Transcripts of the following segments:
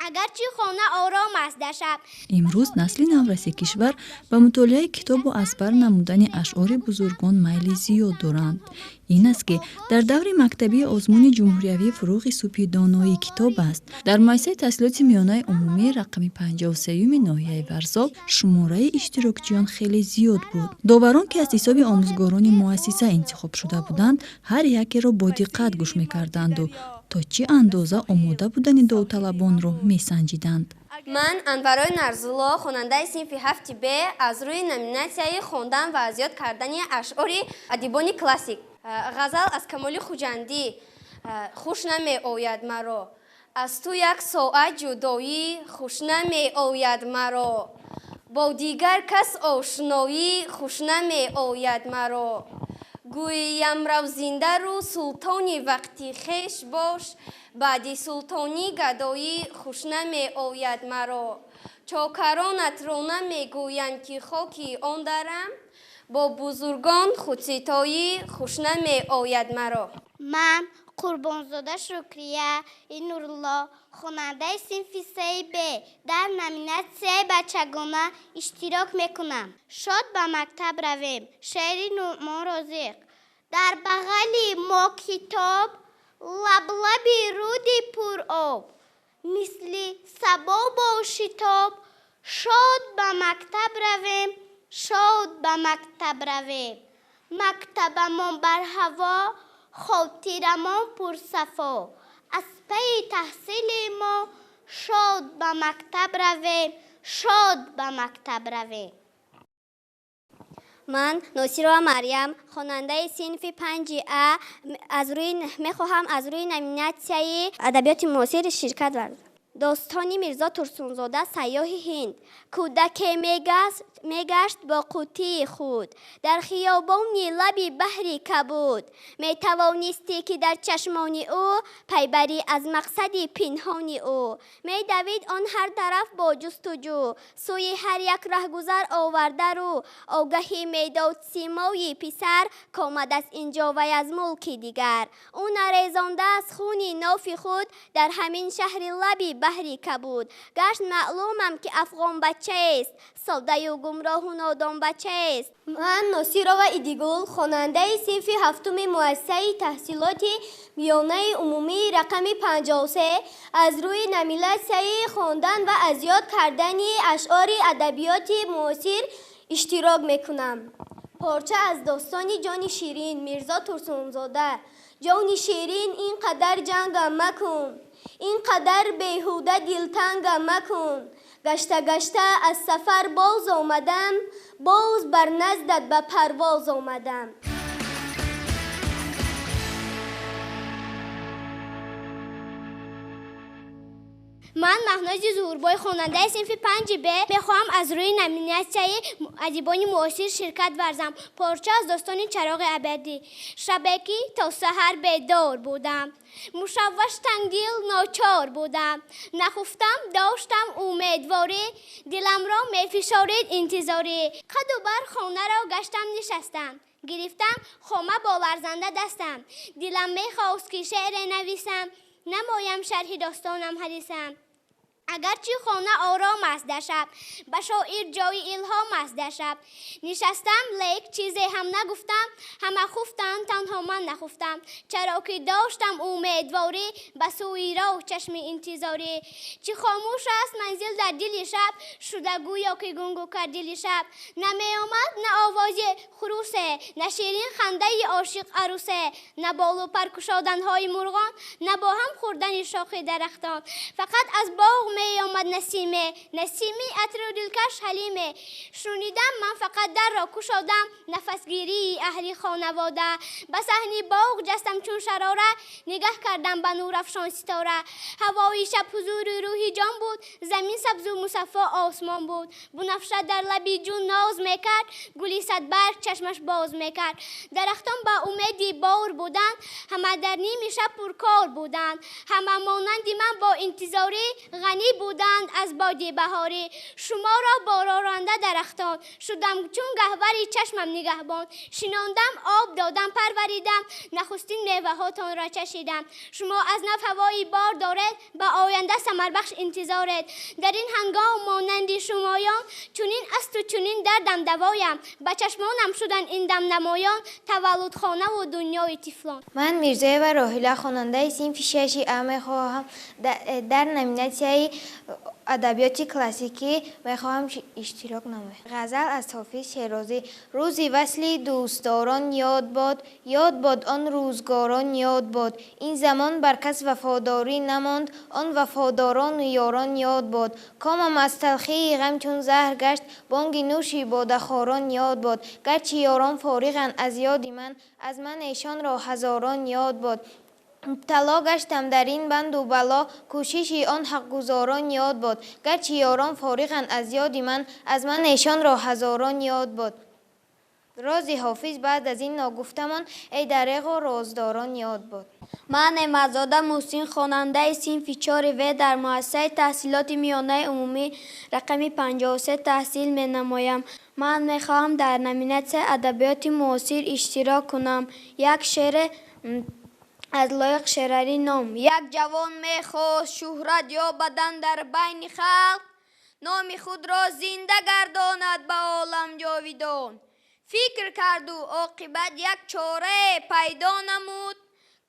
Агарчи хона ором аст дар шаб. Имрӯз насли навраси кишвар ба мутолиаи китобу аз бар намудани ашъори бузургон майли зиёд доранд. Ин аст, ки дар даври мактабии озмуни ҷумҳуриявии «Фурӯғи субҳи доноӣ китоб аст» дар муассисаи таҳсилоти миёнаи умумии рақами 53-юми ноҳияи Варзоб шумораи иштирокчиён хеле зиёд буд. Доварон, ки аз ҳисоби омӯзгорони муассиса интихоб шуда буданд, ҳар якеро бо диққат гӯш мекарданду то чӣ андоза омода будани довталабонро месанҷиданд. Ман Анварои Нарзулло, хонандаи синфи ҳафти Б, аз рӯи номинатсияи хондан ва аз ёд кардани ашъори адибони классик. Ғазал аз Камоли Хуҷандӣ. Хуш намеояд маро аз ту як соат ҷудоӣ, хуш намеояд маро бо дигар кас ошноӣ, хуш намеояд маро. Гӯям, рав, зиндару султони вақти хеш бош, баъди султонӣ гадоӣ, хуш намеояд маро. Чокаронатро намегӯянд, ки хоки он дарам, бо бузургон худситоӣ, хуш намеояд маро. Ман Қурбонзода Шукрия Нурулло, хонандаи синфи сеи Б, дар номинатсияи бачагона иштирок мекунам. «Шод ба мактаб равем», шеъри Нуъмон Розиқ. Дар бағали мо китоб, лаблаби руди пуроб, мисли сабо бо шитоб шод ба мактаб равем, шод ба мактаб равем. Мактабамон барҳаво, хотирамон пурсафо, аз пайи таҳсили мо шод ба мактаб равем, шод ба мактаб равем. Ман Носирова Марьям, хонандаи синфи панҷи А, аз рӯи мехоҳам аз рӯи номинатсияи адабиёти муосир ширкат варзам. Достони Мирзо Турсунзода «Сайёҳи Ҳинд». Кӯдаке мегашт бо қуттии худ дар хиёбони лаби баҳри кабуд. Метавонистӣ, ки дар чашмони ӯ пайбарӣ аз мақсади пинҳони ӯ. Медавид он ҳар тараф бо ҷустуҷӯ, сӯи ҳар як раҳгузар оварда рӯ. Огаҳӣ медод симои писар, комадааст инҷо вай аз мулки дигар. Ӯ нарезондааст хуни нофи худ дар ҳамин шаҳри лаби баҳри кабуд. Гашт маълумам, ки афғонбачаест, соддаю гумроҳу нодонбачаест. Ман Носирова Идигул, хонандаи синфи ҳафтуми муассисаи таҳсилоти миёнаи умумии рақами 53, аз рӯи номинатсияи хондан ва аз ёд кардани ашъори адабиёти муосир иштирок мекунам. Порча аз достони «Ҷони ширин», Мирзо Турсунзода. Ҷони ширин, ин қадар ҷангам макун, ин қадар беҳуда дилтангам макун. Гашта гашта аз сафар боз омадам, боз бар наздат ба парвоз омадам. Ман Маҳнози Зуҳурбой, хонандаи синфи панҷи Б, мехоҳам аз рӯи номинатсияи адибони муосир ширкат варзам. Порча аз достони «Чароғи абадӣ». Шабе ки то саҳар бедор будам, мушавваш, тангдил, ночор будам, нахуфтам, доштам умедворӣ, диламро мефишорид интизорӣ. Қаду бар хонаро гаштам, нишастам, гирифтам хома бо ларзанда дастам. Дилам мехост, ки шеъре нависам, намоям шарҳи достонам, ҳадисам. Агарчи хона ором аст дар шаб, ба шоир ҷои илҳом аст дар шаб. Нишастам, лек чизе ҳам нагуфтам, ҳама хуфтанд, танҳо ман нахуфтам, чаро ки доштам умедворӣ, ба сӯи роҳ чашми интизорӣ. Чӣ хомӯш аст манзил дар дили шаб, шуда гӯё ки гунгу кард дили шаб. Намеомад на овози хурусе, на ширин хандаи ошиқ арусе, на болу паркушоданҳои мурғон, на бо ҳам хӯрдани шохи дарахтон. Фақат аз боғ меомад насиме, насими атру дилкаш ҳалиме. Шунидам ман, фақат дарро кушодам, нафасгирии аҳли хонавода. Ба саҳни боғ ҷастам чун шарора, нигаҳ кардам ба нурафшон ситора. Ҳавои шаб ҳузури рӯҳи ҷон буд, замин сабзу мусаффо осмон буд. Бунафша дар лаби ҷун ноз мекард, гули садбарг чашмаш боз мекард. Дарахтон ба умеди бор буданд, ҳама дар ними шаб пуркор буданд, ҳама монанди ман бо интизорӣ ғанӣ. Холӣ буданд аз боди баҳорӣ. Шуморо бороранда дарахтон, шудам чун гаҳвари чашмам нигаҳбон. Шинондам, об додам, парваридам, нахустин меваҳотонро чашидам. Шумо аз нав ҳавои бор доред, ба оянда самарбахш интизоред. Дар ин ҳангом монанди шумоён, чунин асту чунин дардам давоям. Ба чашмонам шудан ин дам намоён, таваллудхонаву дунёи тифлон. Ман Мирзоева Роҳила, хонандаи синфи шаши А, мехоҳам дар номинатсияи адабиёти классикӣ мехоҳам иштирок намоям. Ғазал аз Ҳофиз Шерозӣ. Рӯзи васли дӯстдорон ёд бод, ёд бод он рӯзгорон, ёд бод. Ин замон бар кас вафодорӣ намонд, он вафодорону ёрон ёд бод. Комам аз талхии ғам чун заҳр гашт, бонги нӯши бодахорон ёд бод. Гарчи ёрон фориғанд аз ёди ман, аз ман эшонро ҳазорон ёд бод. Мубтало гаштам дар ин банду бало, кӯшиши он ҳақгузорон ёд бод. Гарчи ёрон фориғанд аз ёди ман, аз ман эшонро ҳазорон ёд бод. Рози Ҳофиз баъд аз ин ногуфтамон, эй дареғо, роздорон ёд бод. Ман Неъматзода Муҳсин, хонандаи синфи чори В, дар муассисаи таҳсилоти миёнаи умумӣ рақами 53 таҳсил менамоям. Ман мехоҳам дар номинатсияи адабиёти муосир иштирок кунам. Як шеъре аз Лоиқ Шералӣ, ном. Як ҷавон мехост шӯҳрат ёбадан дар байни халқ, номи худро зинда гардонад ба олам ҷовидон. Фикр карду оқибат як чорае пайдо намуд,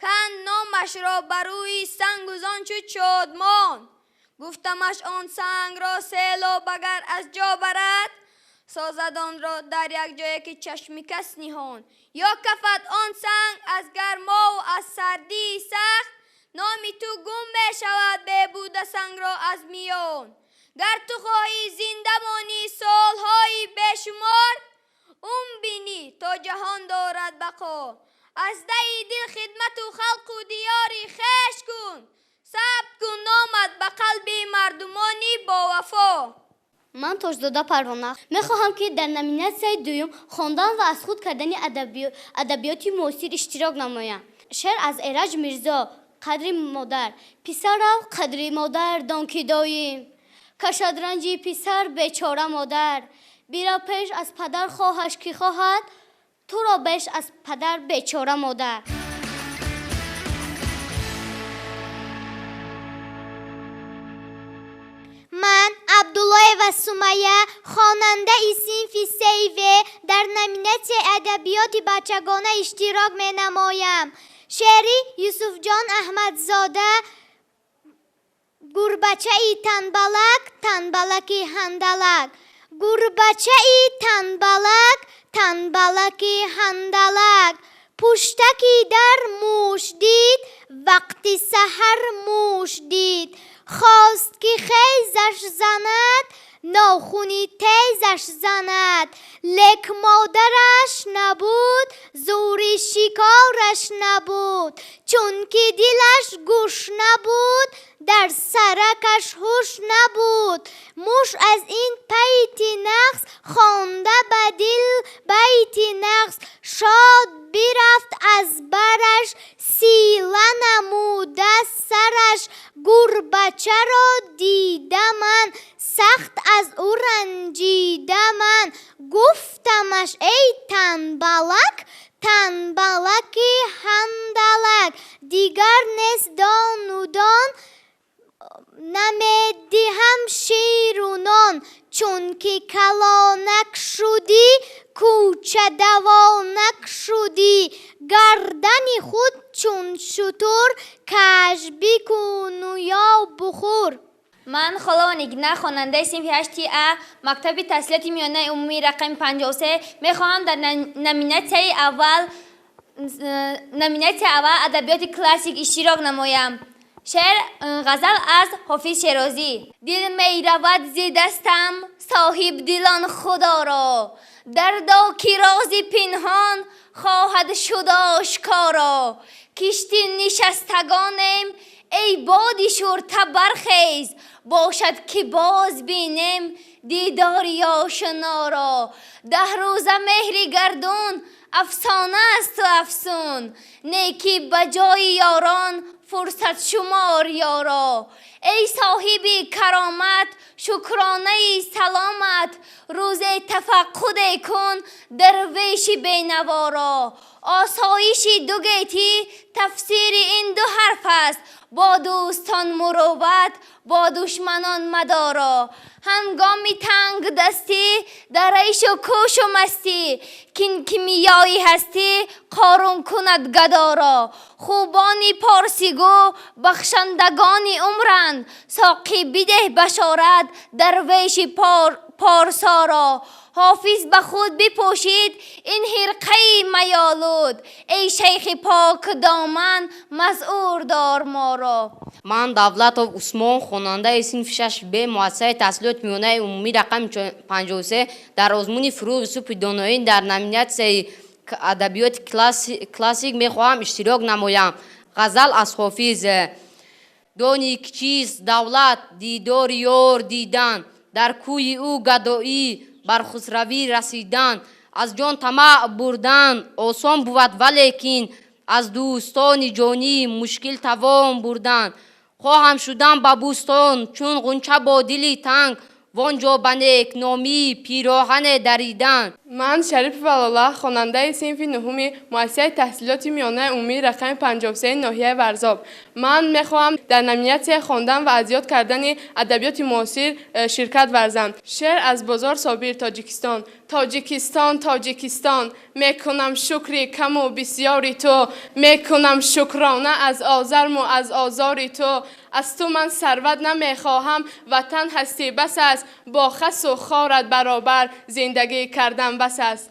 канд номашро ба рӯи сангу зон чу шодмон. Гуфтамаш: он сангро селоб агар аз ҷо барад, созад онро дар як ҷое ки чашми кас ниҳон, ё кафад он санг аз гармову аз сардии сахт, номи ту гум мешавад бебуда сангро аз миён. Гар ту хоҳӣ зинда монӣ солҳои бешумор, умр бинӣ то ҷаҳон дорад бақо, аз даи дил хидмату халқу диёри хеш кун, сабт кун номат ба қалби мардумони бовафо. Ман Тоҷзода Парвона, мехоҳам ки дар номинатсияи дуюм, хондан ва аз худ кардани адабиёти муосир, иштирок намоям. Шеър аз Эраҷ Мирзо, «Қадри модар». Писарам, қадри модар дон, ки доим кашад ранҷи писар бечора модар. Бира пеш аз падар хоҳаш, ки хоҳад туро беш аз падар бечора модар. Ман Абдуллоева Сумая, хонандаи синфи сеи В, дар номинатсияи адабиёти бачагона иштирок менамоям. Шеъри Юсуфҷон Аҳмадзода, «Гурбачаи танбалак, танбалаки ҳандалак». Гурбачаи танбалак, танбалаки ҳандалак, пуштаки дар муш дид, вақти саҳар муш дид, хост ки хезаш занад, нохуни тезаш занад, лек модараш набуд, зӯри шикораш набуд, чунки дилаш гӯш набуд, дар саракаш ҳуш набуд. Муш аз ин пайти нағз хонда ба дил байти нағз, шод бирафт аз бараш, сила намуда сараш. Гурбачаро дида ман, сахт аз ӯ ранҷида ман, гуфтамаш: эй танбалак, танбалаки ҳандалак, дигар нест дону дон, намедиҳам ширу нон, чунки калонак шудӣ, кӯчадавонак шудӣ, гардани худ чун шутур каж бикуну ё бухӯр. Ман Холова Нигина, хонандаи синфи ҳашти А мактаби таҳсилоти миёнаи умумии рақами 53, мехоҳам дар номинатсияи аввал адабиёти классик иштирок намоям. Шеър, ғазал аз Ҳофиз Шерозӣ. Дил меравад зи дастам, соҳибдилон, худоро, дардо, ки рози пинҳон хоҳад шуд ошкоро. Кишти нишастагонем, эй боди шурта, бархез, бошад ки боз бинем дидори ошноро. 10 рӯза меҳри гардун афсона асту афсун, некӣ ба ҷои ёрон фурсатшумор ёро. Эй соҳиби каромат, шукронаи саломат, рӯзе тафаққуде кун дарвеши бенаворо. Осоиши дугетӣ тафсири ин ду ҳарф аст: бо дӯстон мурувват, бо душманон мадоро. Ҳангоми тангдастӣ, дар айшу кӯшу мастӣ, кин кимиёи ҳастӣ қорун кунад гадоро. Хубони порсигӯ бахшандагони умранд, соқӣ бидеҳ башорат дарвеши порсоро. Ҳофиз ба худ бипӯшид ин ҳирқаи майолуд, эй шайхи покдоман, мазъур дор моро. Ман Давлатов Усмон, хонандаи синфи шаш Б муассисаи таҳсилоти миёнаи умумӣ рақами 53, дар озмуни «Фурӯғи субҳи доноӣ» дар номинатсияи адабиёти классик мехоҳам иштирок намоям. Ғазал аз Ҳофиз. Донӣ ки чист давлат, дидори ёр дидан, дар кӯи ӯ гадоӣ, бар хусравӣ расидан. Аз ҷон тамаъ бурдан осон бувад, валекин аз дӯстони ҷонӣ мушкил тавон бурдан. Хоҳам шудан ба бӯстон чун ғунча бо дили танг, вон ҷо ба некномӣ пироҳане даридан. Ман Шарипова Лола, хонандаи синфи нуҳуми муассисаи таҳсилоти миёнаи умумии рақами 53 ноҳияи Варзоб. Ман мехоҳам дар номинатсияи хондан ва аз ёд кардани адабиёти муосир ширкат варзам. Шеър аз Бозор Собир, Тоҷикистон. Тоҷикистон, Тоҷикистон, мекунам шукри каму бисёри ту, мекунам шукрона аз озарму аз озори ту. Аз ту ман сарват намехоҳам, ватан ҳастӣ бас аст, бо хасу хорат баробар зиндагӣ кардан бас аст.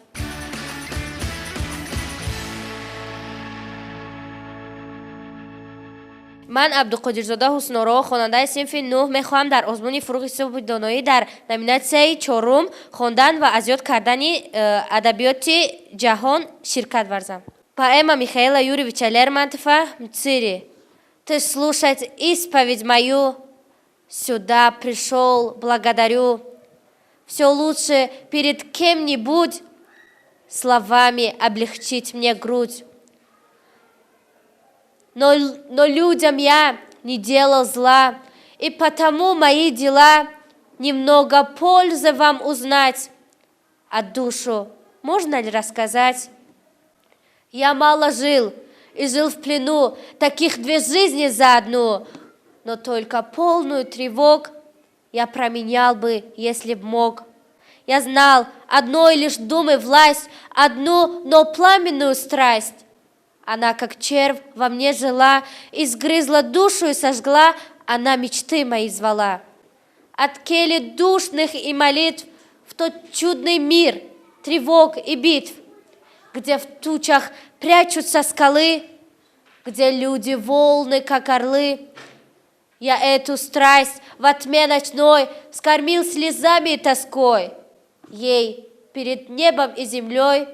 Ман Абдуқодирзода Ҳусноро, хонандаи синфи нӯҳ, мехоҳам дар озмуни «Фурӯғи субҳи доноӣ» дар номинатсияи чорум, хондан ва аз ёд кардани адабиёти ҷаҳон, ширкат варзам. Поэма Михаила Юрьевича Лермонтова «Мцыри». Ты слушать исповедь мою сюда пришел, благодарю. Все лучше перед кем-нибудь словами облегчить мне грудь. Но людям я не делал зла, и потому мои дела немного пользы вам узнать. А душу можно ли рассказать? Я мало жил и жил в плену, таких две жизни за одну, но только полную тревог я променял бы, если б мог. Я знал одной лишь думы власть, одну, но пламенную страсть. Она, как червь, во мне жила, изгрызла душу и сожгла, она мечты мои звала. От кели душных и молитв в тот чудный мир тревог и битв, где в тучах прячутся скалы, где люди волны, как орлы. Я эту страсть во тьме ночной скормил слезами и тоской. Ей перед небом и землей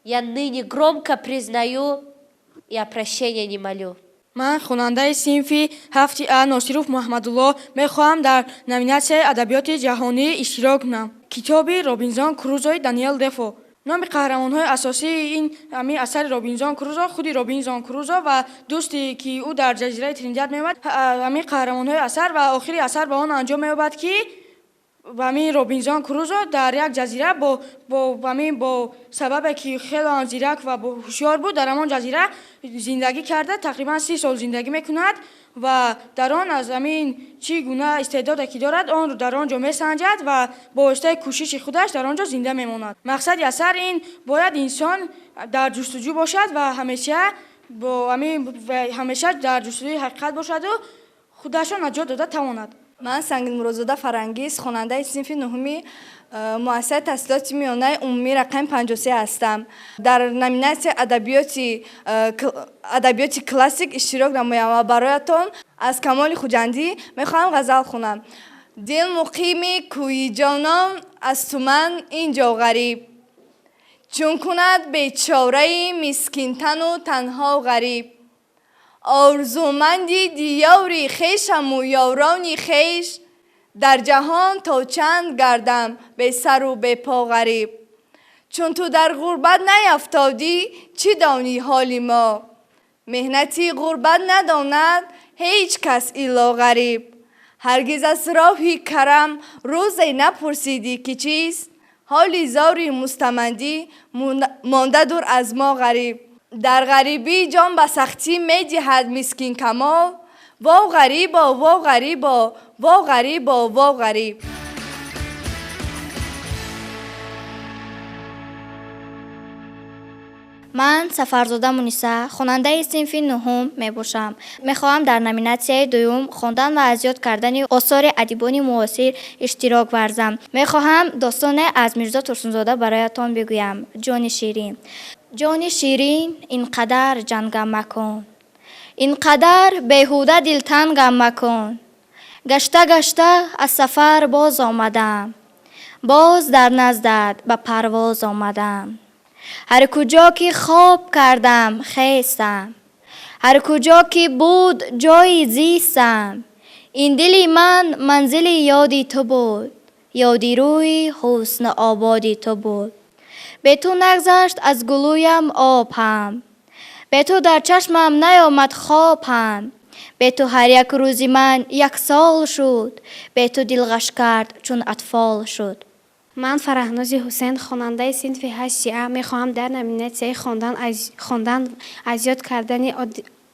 я ныне громко признаю и о прощении не молю. Ман хонандаи синфи ҳафти А Носиров Муҳаммадулло, мехоҳам дар номинатсияи адабиёти ҷаҳонӣ иштирок кунам. Китоби «Робинзон Крузои» Даниэл Дефо. Номи қаҳрамонҳои асосии ин ҳамин асари «Робинзон Крузо» худи Робинзон Крузо ва дӯсте, ки ӯ дар ҷазираи Тринидад меомад, ҳамин қаҳрамонҳои асар. Ва охири асар ба он анҷом меёбад, ки ҳамин Робинзон Крузо дар як ҷазира бо ҳамин бо сабабе, ки хеле ҳам зирак ва ҳушёр буд, дар ҳамон ҷазира зиндагӣ карда, тақрибан 30 сол зиндагӣ мекунад ва дар он аз ҳамин чӣ гуна истеъдоде, ки дорад, онро дар он ҷо месанҷад ва бо воситаи кӯшиши худаш дар он ҷо зинда мемонад. Мақсади асар ин бояд инсон дар ҷустуҷӯ бошад ва ҳамеша бо ҳамин ҳамеша дар ҷустуҷӯи ҳақиқат бошаду худашро наҷот дода тавонад. Ман Сангинмуродзода Фарангиз, хонандаи синфи нуҳуми муассисаи таҳсилоти миёнаи умумии рақами 53 ҳастам. Дар номинатсияи адабиёти классик иштирок намоям ва бароятон аз Камоли Хуҷандӣ мехоҳам ғазал хонам. Дил муқими кӯи ҷонон аз туман ин ҷо ғариб, чун кунад бечораи мискинтану танҳо ғариб. Орзуманди диёри хешаму ёрони хеш, дар ҷаҳон то чанд гардам бесару бепо ғариб. Чун ту дар ғурбат наяфтодӣ, чӣ донӣ ҳоли мо? Меҳнати ғурбат надонад ҳеҷ кас илло ғариб. Ҳаргиз аз роҳи карам рӯзе напурсидӣ, ки чист ҳоли зори мустамандӣ, монда дур аз мо ғариб. Дар ғарибӣ ҷон ба сахтӣ медиҳад мискин Камол. Во ғарибо, во ғарибо, во ғарибо, во ғариб. Ман Сафарзода Муниса, хонандаи синфи нуҳум мебошам. Мехоҳам дар номинатсияи дуюм, хондан ва аз ёд кардани осори адибони муосир, иштирок варзам. Мехоҳам достоне аз Мирзо Турсунзода бароятон бигӯям. Ҷони ширин. Ҷони ширин, ин қадар ҷангам макун, ин қадар беҳуда дилтангам макун. Гашта гашта аз сафар боз омадам, боз дар наздат ба парвоз омадам. Ҳар куҷо ки хоб кардам, хестам, ҳар куҷо ки буд ҷои зистам. Ин дили ман манзили ёди ту буд, ёди рӯи ҳусну ободи ту буд. Бе ту нагзашт аз гулӯям об ҳам, бе ту дар чашмам наёмад хоб ҳам. Бе ту ҳар як рӯзи ман як сол шуд, бе ту дил ғаш кард, чун атфол шуд. Ман Фараҳнози Ҳусен, хонандаи синфи ҳашти А, мехоҳам дар номинатсияи хондан аз ёд кардани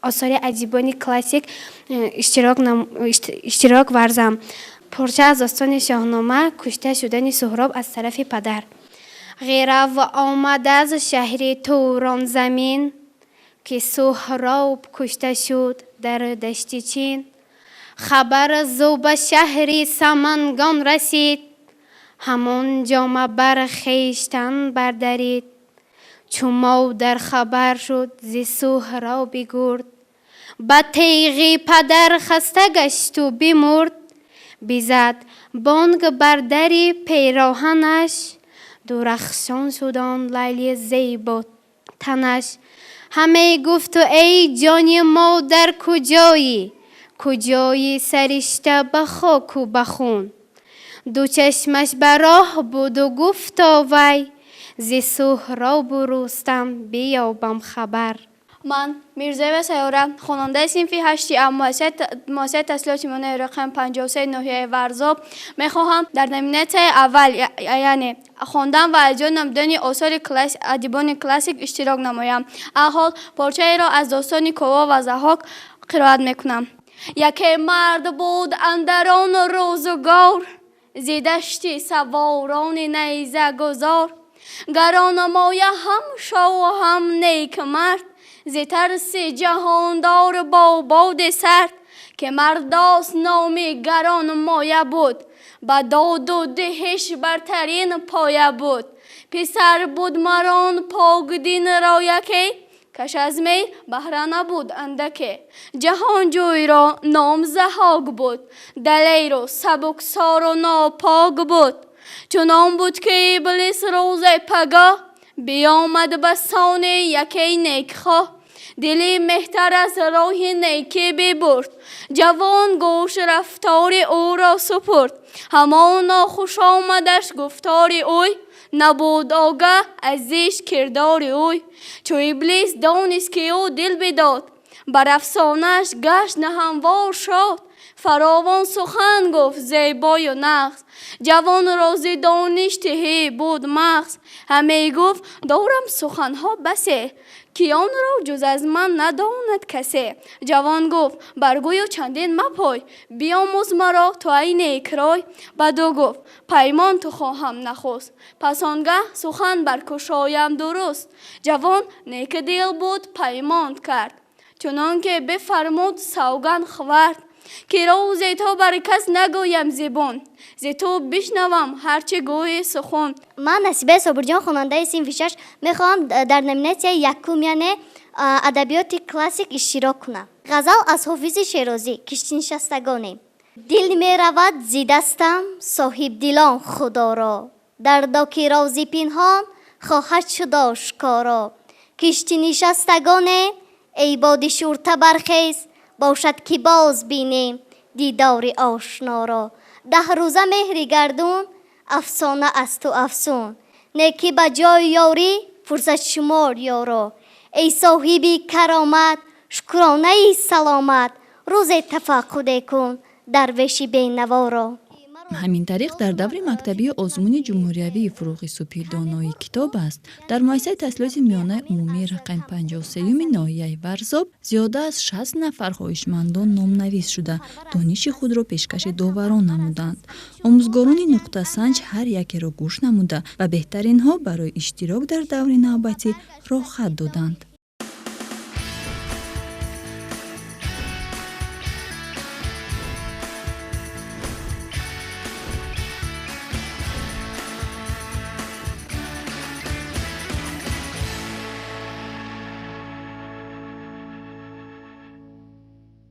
осори адибони классик иштирок варзам. Порча аз достони Шоҳнома, кушта шудани Суҳроб аз тарафи падар. Ғирав омад аз шаҳри Турон замин, ки Суҳроб кушта шуд дар дашти Чин. Хабар зу ба шаҳри Самангон расид, ҳамон ҷома бар хештан бардарид. Чу модар хабар шуд зи Суҳроби гурд, ба теғи падар хаста гашту бимурд. Бизад бонг бар дари пероҳанаш, дурахшон шуд он лайли зебо танаш. Ҳаме гуфту: эй ҷони модар, куҷоӣ, куҷои саришта ба хоку ба хун? Ду чашмаш ба роҳ буду гуфто: вай, зи Суҳробу Рустам биёбам хабар. Ман Мирзоева Сайёра, хонандаи синфи ҳашти А муассисаи таҳсилоти миёнаи рақами 53 ноҳияи Варзоб, мехоҳам дар номинатсияи аввал, яъне хондан ва аз ёд намудани осори адибони классик, иштирок намоям. Алҳол порчаеро аз достони Кова ва Заҳҳок қироат мекунам. Яке мард буд андар он рӯзгор, зи дашти саворони найзагузор, гаронмоя ҳам шоҳу ҳам некмард, зи тарси ҷаҳондор бо боди сард, ки мардост номи гаронмоя буд, ба доду диҳиш бартарин поя буд. Писар буд марон покдинро яке, каш аз мей баҳра набуд андаке. Ҷаҳонҷӯйро ном Заҳҳок буд, далеру сабуксору нопок буд. Чунон буд, ки Иблис рӯзе пагоҳ биёмад ба сони яке некхоҳ, дили меҳтар аз роҳи некӣ бибурд. Ҷавон гӯш рафтори ӯро супурд, ҳамоно хуш омадаш гуфтори ӯй, набуд огаҳ аз зишт кирдори ӯй. Чу Иблис донист, ки ӯ дил бидод, бар афсонааш гашт наҳамвор шод. Фаровон сухан гуфт зебою нағз, ҷавонро зи дониш тиҳӣ буд мағз. Ҳаме гуфт: дорам суханҳо басе, ки онро ҷуз аз ман надонад касе. Ҷавон гуфт: баргӯю чандин мапой, биёмӯз маро ту, ай некрой. Баду гуфт: паймон ту хоҳам нахуст, пас он гаҳ сухан баркушоям дуруст. Ҷавон некдил буд, паймон кард, чунон ки бифармуд, савганд хӯрд, ки рӯзе то бар кас нагӯям зибон, зи ту бишнавам ҳарчи гӯи сухан. Ман Насибаи Собирҷон, хонандаи синфи шаш, мехоҳам дар номинатсияи якум, яъне адабиёти классик, иштирок кунам. Ғазал аз Ҳофизи Шерозӣ, Киштинишастагонем. Дил меравад зи дастам, соҳибдилон, худоро, дардо ки рози пинҳон хоҳад шуд ошкоро. Киштинишастагоне, эй боди шурта бархез, бошад ки боз бинем дидори ошноро. 10 рӯза меҳри гардун афсона асту афсун, некӣ ба ҷой ёрӣ фурсатшумор ёро. Эй соҳиби каромат, шукронаи саломат, рӯзе тафаққуде кун. Дарвеши бенаворо. Ҳамин тариқ, дар даври мактабии озмуни ҷумҳуриявии «Фурӯғи субҳи доноӣ китоб аст» дар муассисаи таҳсилоти миёнаи умумии рақами 53-юми ноҳияи Варзоб зиёда аз 60 нафар хоҳишмандон номнавис шуда, дониши худро пешкаши доварон намуданд. Омӯзгорони нуқтасанҷ ҳар якеро гӯш намуда ва беҳтаринҳо барои иштирок дар даври навбатӣ роҳхат доданд.